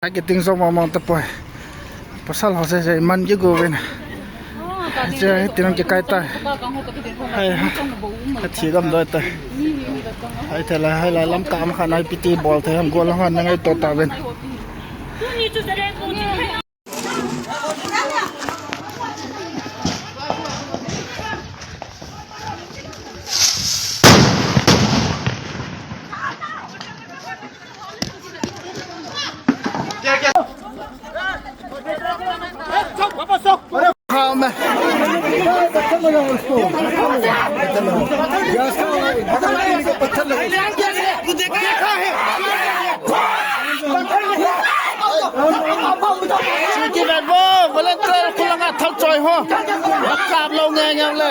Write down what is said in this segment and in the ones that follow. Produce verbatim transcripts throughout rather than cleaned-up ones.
Hai kiting jo mama tapoi. Pasal ho se se man kigo uvin. Che, tinang kikai tai. Hai, ha. Athi gam doi tai. Hai thela, hai la lam kam khan ai piti bol the ham gol han na ngaito tauvin. Volunteer khulanga thal choi ho. Kap lou nge nge le.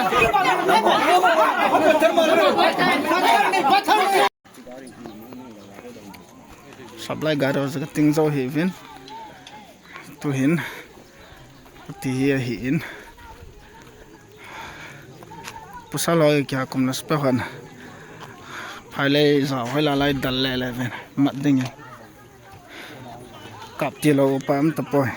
Supply gari ho kating jo hi uvin. Tuhin. Ti hi ahi in. Pasal ho kia kum na spe khan. Phai le ja hoi la lai dal le le ven. Mat ding in. Kap ti lou pa am tapoi.